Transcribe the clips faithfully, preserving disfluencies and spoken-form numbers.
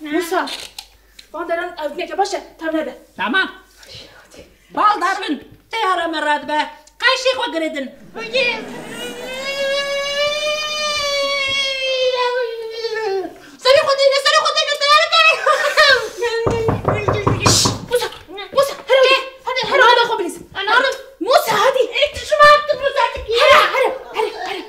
Musa, van deran ew neke baş e, tev nebe. Tamam. Bal da min, teyara me radibe. Qayşê xwe girêdin. Serê xwe deyne, serê xwe deyne, teyara me. Musa, Musa, here, here, here, xwe bilîz. Musa, hadi. Ê, tu ji me tu Musa dikî. Here, here, here, here.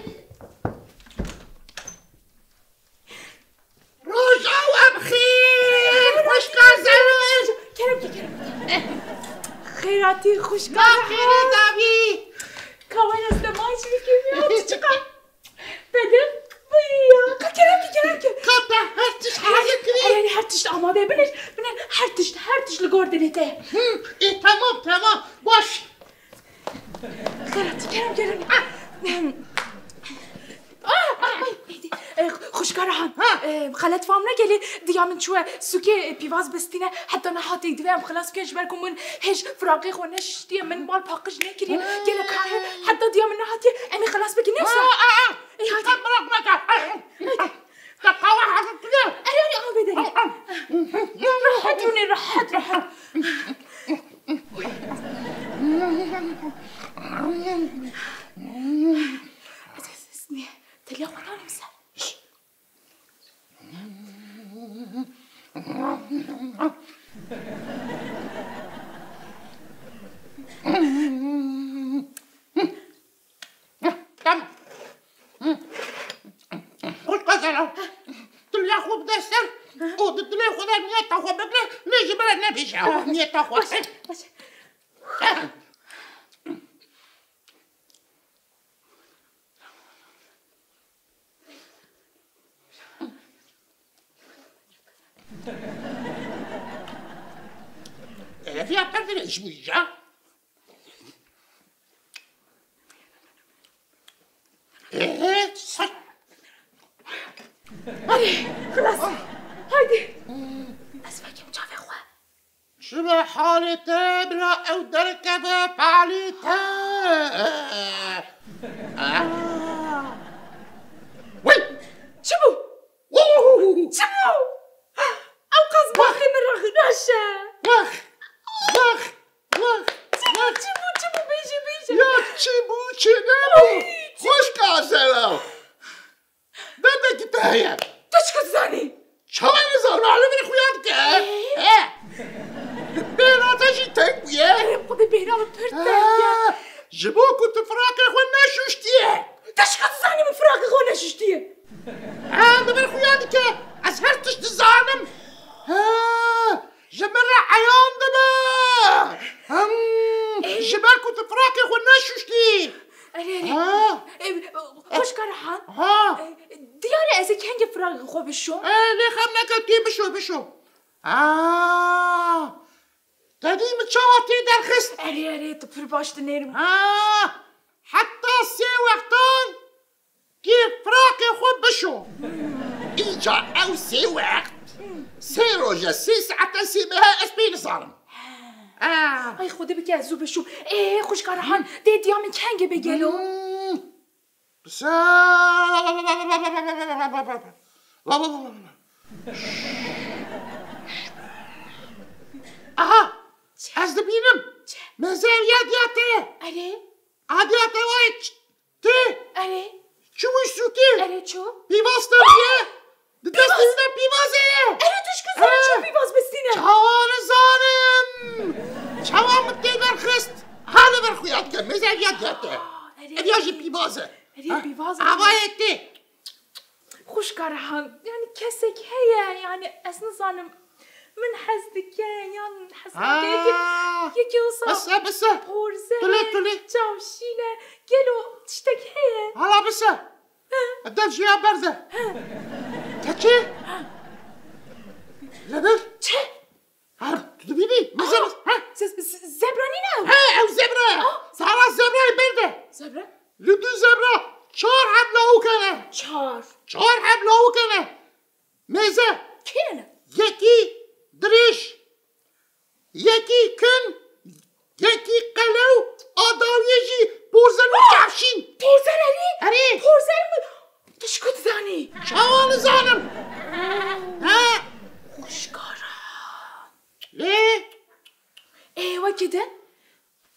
Roja we bi xêr, xwişka Zero. Kerem ki, kerem. Xêratî xwişka. Na xêrê dawî. Kawa ez de maaş dikî ya, çiçika. Bedim, bu ya. Ka kerem ki, kerem ki. Ka te her tişt hazir kirî. Erê, erê, her tişt amade. Binêr, binêr, her tişt, her tişt li gor dilê te. Hı, e, tamam, tamam. Baş. Xêratî, kerem, kerem. Ah. Ah, ay, ay, e, xwişka Rehan, ha, e, xelet fam neke lê diya min çûye sûkê, e, pîvaz bistîne, heta niha tê divê em xilas bikin ji ber ku min hêj firaqê xwe neşiştiye, min mal paqij nekiriye, gelek kar heye, heta diya min nehatiye, em ê xilas bikin, ne wisa? Ha, ha, ha. Ê, hadi. Te miraq neke. Te qawa hazir kiriye? Erê, erê, avê derê. Rehet rûnê, rehet, rehet. Ez, ez, ez, ne? Teliya xwe danî min ser. Tamam. Xwişka Zero. Tiliya xwe bide ser û di dilê xwe de niyeta xwe bigire, lê ji min re nebêje ew niyeta xwe. Baş e, baş e. Ev ya perdire ji wî ca. Ee, say. Xilas. Haydi. Ez vekim çavê xwe. Çi be halê te, bira, ew derkeve palê te? Aa! Wey! Çi bû? Wû! Çi bû? Ew qas baxê min rexnaşe. Wex! Wex! Wex! Çi bû, çi bû, çi bû? Bêje, bêje. Ya çi bû, çi nebû? Ay, çi bû? Xwişka Zero. Derdekî te heye. Tu çi dizanî? Çawa nizanim, li vir xuya dike. Ee? He? Bêhna te jî teng bûye. Erê Xwedê, bêhna min pir teng e. Ha, ji bo ku tu firaqê xwe neşuştiye. Tu çi dizanî min firaqê xwe neşuştiye? Ha, li vir xuya dike. Ez her tişt dizanim. Ha, ji min re eyan dibe. Him, ji ber ku tu firaqê xwe neşuştî. Erê, erê. Ha? E, xwişka Rehan. Ha. E, diyar e ez ê kengê firaqê xwe bişom. E, lê xem neke, tê bişo, bişo. Ha. Te dî min çawa tê derxist. Erê, erê, tu pir baş dinêrim. Ha. Heta sê wextan Kê firaqê xwe bişo. Îcar ew sê wext, sê roje, sê saete, sê mehe ez pê nizanim. Ah. Ay Xwedê bike ez zû bişûm. Ê, xwişka Rehan, dê diya min kengê bê gelo? Hmm. Aha, ez dibînim. Mêze ev ya diya te. Erê. A diya te wayt. Tê! Erê. Çi wî sûkê? Erê ço? Pîvaz te bûye? Di destê wî de pîvazê ye! Erê tu ji ku zanî ço pîvaz bistîne? Çawa nizanim? Çawa min tê derxist? Ha li vir xuya dike, mêze ev ya diya te. Aa, erê. Ev ya jî pîvaz e. Erê pîvaz e. Avayê tê. Xwişka Rehan, yani kesek heye, yani ez nizanim, min hez dike, yan hez nake, yekî, yekî wisa bise, bise. Porze ye, çavşîn e, gelo tiştek heye? Hala bise. He. Dev jê ya berze. He. Keçê? Li vir? Çi? Ha, tu dibînî? Mêze, ha? Ze-, ze-, zebra nîne ew? He, ew zebra ye. Ah. Sara zebrayê berde. Zebra? Li du zebra çar heb lawik hene. Çar. Çar heb lawik hene. Mêze. Kê ne? Yekî dirêj. Yekî kin. Yekî qelew. A dawiyê jî porzer û çavşîn. Porzer erê? Erê. Porzer mi? Tu ji ku dizanî? Çawa nizanim? Ha? Kî de?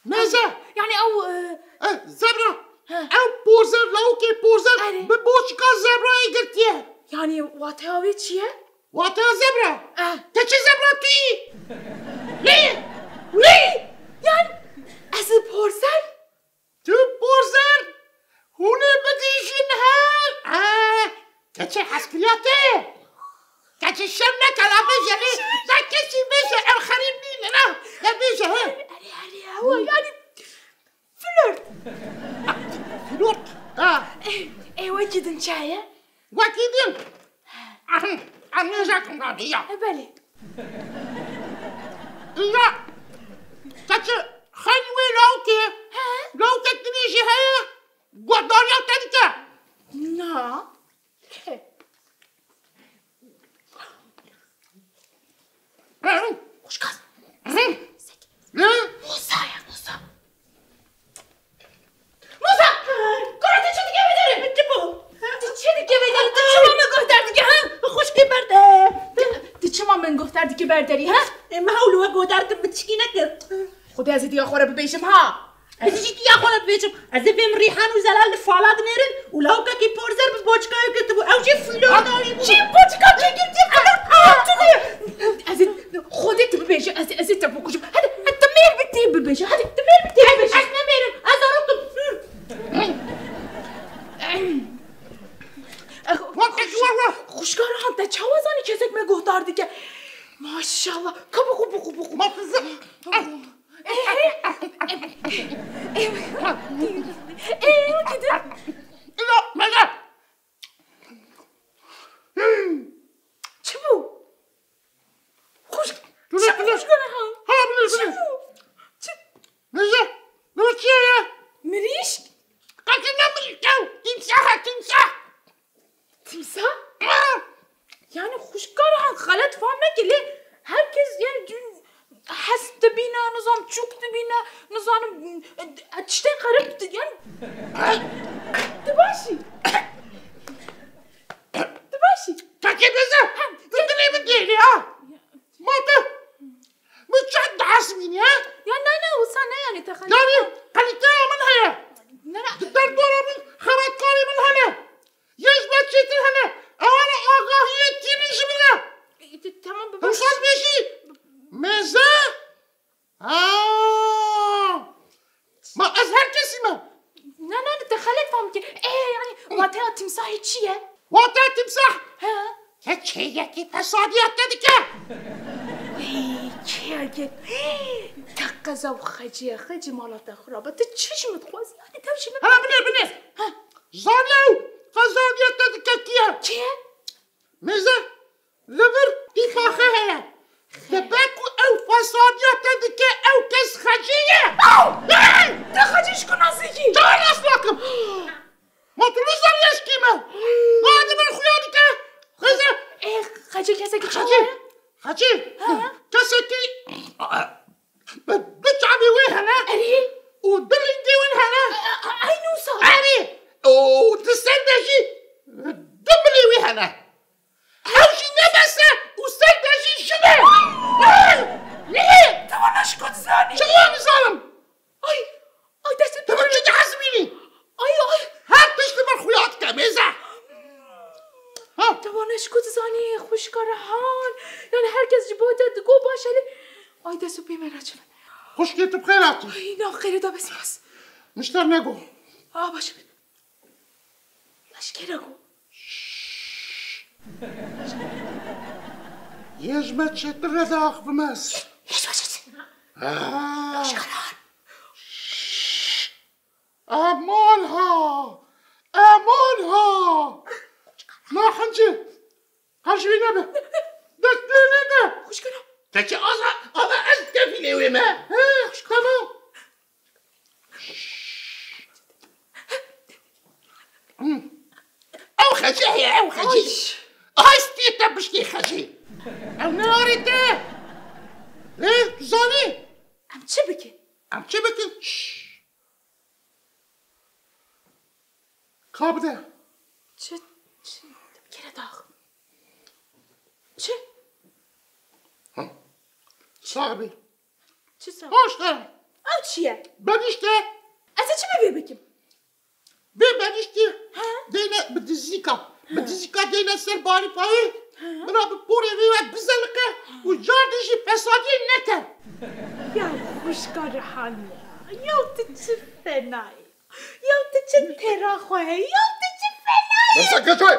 Mêze. Yani ew, e, E, zebra. He. Ew porzer, lawikê porzer Erê. bi boçika zebrayê girtiye. Yani wateya wê çi ye? Wateya zebra. Eh. Keçê zebra tu yî. Lê. Lê. Yani ez porzer. Tu porzer. Hûn ê bidîjin her. Eh. Keçê hezkiriya te. Keçê şev neke, la bêje lê. Ne kesî bêje, ew xerîb nîne, na. Ne bêje, he. Erê, erê, ew, yani, flört. Flört? Ha. Ê, ê, wekî din çaye? Wekî din? Ahem, ahem, jakim radiya. E, belê. Ya, keçê xeyn wê lawkê. He. Lawkek dinê jî heye, guhdariya te dike. Na. Xwişka. Ne? Musa ya, Musa. Musa! Kura tu çi dike vê derê? Çi bû? Tu çi dike vê derê? Tu çima min guhdar dike, ha? Xwişkê berde. Tu çima min guhdar dike ber derî, ha? E, min hewl we guhdar kir, min tişkî nekir. Xwedê ez ê diya xwe re bibêjim, ha? Ez jî diya xwe re dibêjim. Ez ê vêm Rîhan û Zelal li fala dinêrin û lawkekî porzer bi boçikayê girtibû. Ew jî flört dabîbû. Çi boçika kê girtiye? Flört tune. Ez ê Xwedê tu bibêje, ez, ez ê te bikujim. Hadi, hadi, tu mêr bi tê bibêje. Hadi, tu mêr bi tê bibêje. Ez ne mêr im, ez zarok im. Xwişka Rehan, te çawa zanî kesek me guhdar dike? Maşallah. Ka biqu, biqu, biqu. Ma kızım. Ê, ê, ê, ê, ê, wekî din. Ila, mele. Çi bû? Xwişk. Tune, çi bû tune. Xwişka Rehan? Ha, bile, bile. Çi bû? Çi? Neze? Ne çi ye? Mirîşk? Qakî ne mirîşk ew? Timsah e, timsah. Timsah? Ha. Yani xwişka Rehan, xelet fam neke lê her kes yani dün hes dibîne, nizam çûk dibîne, nizanim, e, tiştên xerib di-, yani. Ha. Tu baş î? Tu baş î? Qakî neze? Ha, tu dilê min dihêlî ha? Ma tu Min çend dehesibînî, he? Ya ne, ne, wisa ne yani, te xelî. Yani, kalîteya min heye. Ne, ne. Di derdora min xebatkarê min hene. Yê ji me çêtir hene. Ewana agahiyê tînin ji min re. E, te-, tamam, baba. Hemsal bêjî. Mêze. Ha. Ma ez her kesî me. Na, na, te xelet fam kir. Ê, yani, wateya timsahê çi ye? Wateya timsah? He. Keçeyekî fesadiya te dike. Ey, kê ye? Te qeza û xecê ye, xecê mala te xirab e. Tu çi ji min dixwazî? Yani, tev ji min. Hele binê, binê. He. Zanî ew fesadiya te dike kî ye? Kê ye? Mêze, li vir tîfaxe heye. Dibe ku ew fesadiya te dike, ew kes xecê ye. Aw! Hey! Te xecê ji ku nas dikî? Çawa nas nakim? Ma tu nizanî ez kî me? Ma di min xuya dike. Xeze. Ê, xecê kesekî çawa ye? Xecê. Ha? Kesekî Bi du çavê wê hene. Erê. Û du rîngê wê hene. A, a, a, eynî wisa. Erê. Û di ser de jî du milê wê hene. Ew jî ne bes e û ser de jî jin e. Ay! Nê? Te wana ji ku dizanî? Çawa nizanim? Ay! Ay, destê tu çi dihesibînî? Ay, ay! Her tişt li ber xuya dike, mêze. Ha? Te wana ji ku dizanî, xwişka Rehan? Yani her kes ji bo te digo baş e lê. Ay, dest û pê me naçivin. Xwişkê tu bi xêr hatî. Ay, nav xêrê da be spas. Nişter nego. A, baş e. Eşkere go. Yê ji me çêtir re diaxivime ez. Yê ji me çêtir. Ah. Xwişka Rehan. Aman ha! Aman ha! Na hincê! Her ji wî nebe! Dest pê nede! Xwişkana! Keçê aza, aza ez kefîlê wê me! He, tamam! Ew xecê heye, ew xecê! Ay! Ay stê te bişkê xecê! Ew ne arê te! Lê tu zanî! Em çi bikin? Em çi bikin? Şşş! Ka bide. Çi? Çi? Kere dax. Çi? Hı. Sax bî. Disa. Hoş de. Ew çi ye? Benîşte. Ez ê çi bi vê bikim? Vê benîştî Ha? Deyne bi dizîka. Bi dizîka deyne ser barîfayê. Ha? Bira bi porê vê ve bizelike û cardî jî fesadiyê neke. Ya xwişka Rihan ya. Ya tu çi fena yî. Ya tu çi tera xwe heye. Ya tu çi fena yî. Besa keçay.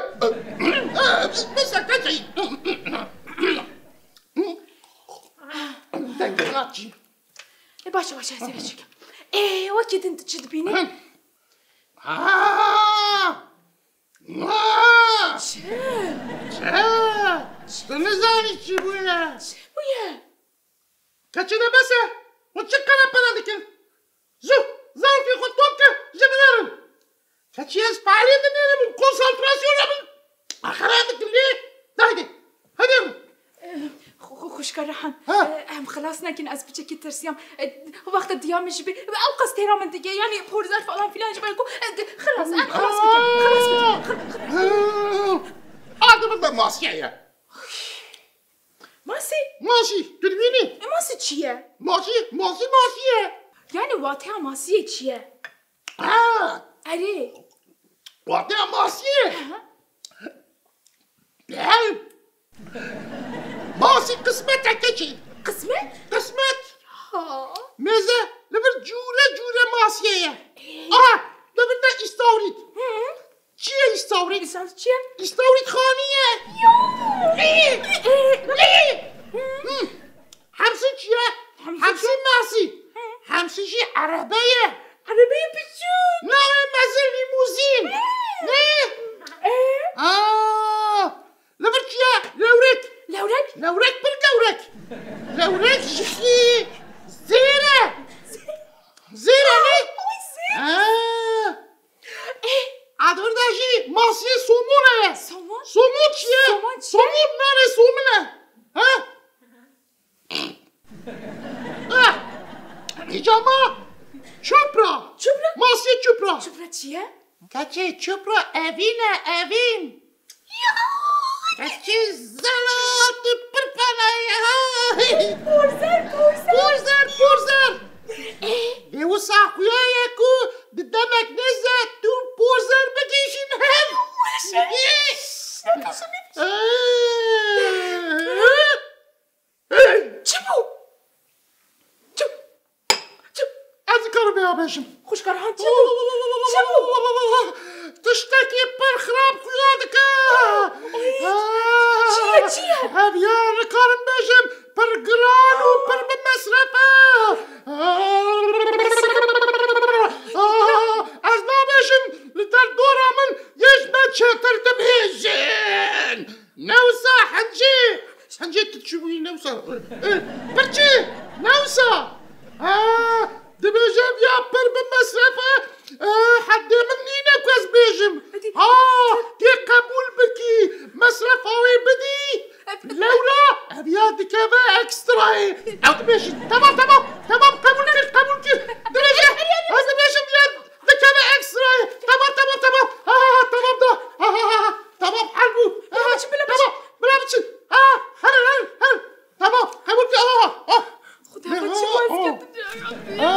Besa keçay. Dengê naçî. E, baş e, baş e, ez ê veçikim. Ê, wekî din tu çi dibînî? Ha! Ha! Çi? Çi? Tu nizanî çi bûye? Çi bûye? Keçê de bes e. Hûn çi qerepere dikin? Zû, zarokê xwe top ke, ji min herin. Keçê ez feelê dinêrim û konsantrasyona min xera dikin lê. De heydi, heydi. Eh, xu-, xu-, xwişka Rehan, Ha? eh, em xilas nekin, ez piçekî tirsiyam. Eh, wexta diya min jî bê, ew qas têra min dike, yanî porzer falan filan ji ber ku, eh, di-, xilas, em xilas bikin, xilas bikin. Ha! Adi min de masiye ye. Masî? Masî, tu dibînî? E, masî çi ye? Masî, masî, masî ye. Yani wateya masiyê çi ye? Ha! Erê. Wateya masiyê? He. Hey! Masî qismet e keçî. Qismet? Qismet. Ha. Mêze li vir cûre cûre masiyê ye. Ê. Aha, li vir de îstawrît. Hı. Çi ye îstawrît? Îstawrît çi ye? Îstawrît xanî ye. Ya! Ê! Ê! Ê! Hı. Hemsî çi ye? Hemsî Hemsî çi? Masî. Hı. Hemsî jî erebe ye. Erebeyê biçûk. Navê mezin lîmuzîn. Hı. Ne? Ê? Aa! Li vir çi ye? Lewrek. Lewrek? Lewrek pir gewrek. Lewrek jî zêr e. Zêr e ne? Oy, zêr. Ha. Eh. A di vir de jî masiyê somon e. Somon? Somon çi ye? Somon çi ye? Somon nanê somon e. Ha? Ah! Hicama çupra. Çupra? Masiyê çupra. Çupra çi ye? Keçê çupra evîn e, evîn. Ya! Keçê zela tu pir fena yî ha. Porzer, porzer. Porzer, porzer. Eh. Vê wisa xuya ye ku di demek nêze tu porzer bigihîşîn hev. Weş e. Eh. Weş e. Çi bû? Çi? Çi? Ez nikarim vêya bêjim. Xwişka Rehan, çi bû? Çi bû? Tiştekî pir xirab xuya dike. Ay, çi ye, çi ye? Ev ya nikarim bêjim, pir giran û pir bi mesref e. Ez nabêjim, li derdora min yê ji me çêtir dibêjin. Newsa hencî. Hencî tu çi bûyî newsa? Eh, birçî? Newsa. Ha, dibêje ev ya pir bi mesref e. Eh, heddê min nîne ku ez bêjim. Ha, tê qebûl bikî. Mesrefa wê bidî. Lewra ev ya dikeve ekstrayê. Ew dibêjin. Temam, temam, temam. Qebûl kir, qebûl kir. Dibêje, ez dibêjim ya Dikeve ekstrayê. Tamam, tamam, tamam. Ha, ha, ha, tamam da. Ha, ha, ha, ha. Tamam, hal bû. Ha, ha, Bila biçin, bila biçin. Tamam, bila biçin. Ha, her, her, her. Tamam, qebûl kir. Ha, ha, ha. Xuda Ne, bacım ha, ha. vazgeçtim ya Rabbi. Ha,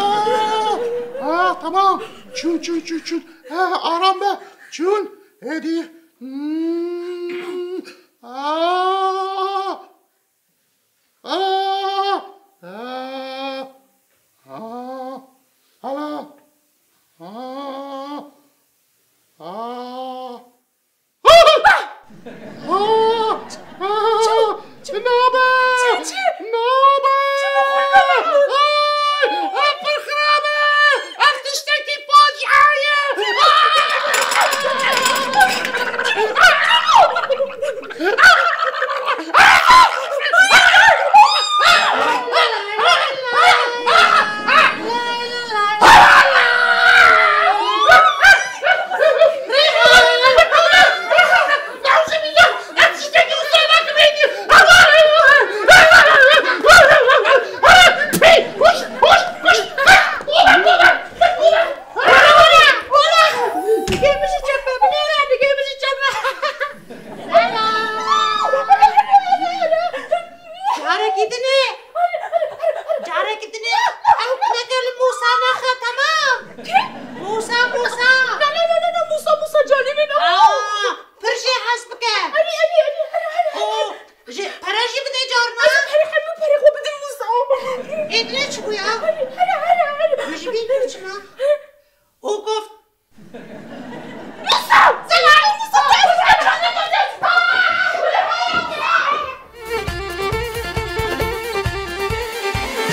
ha, tamam. Çün, çün, çün, çün. Ha, aram be. Çün. Hadi. Hmm. Ha. Nabe! Nabe! Ay! Ev pir xirab e! Ev tiştekî facia ye! Carekî dinê. Carekî dinê. Ê, tu ne çi bû ya? Here, here, here. Tu ji bîr kir çima?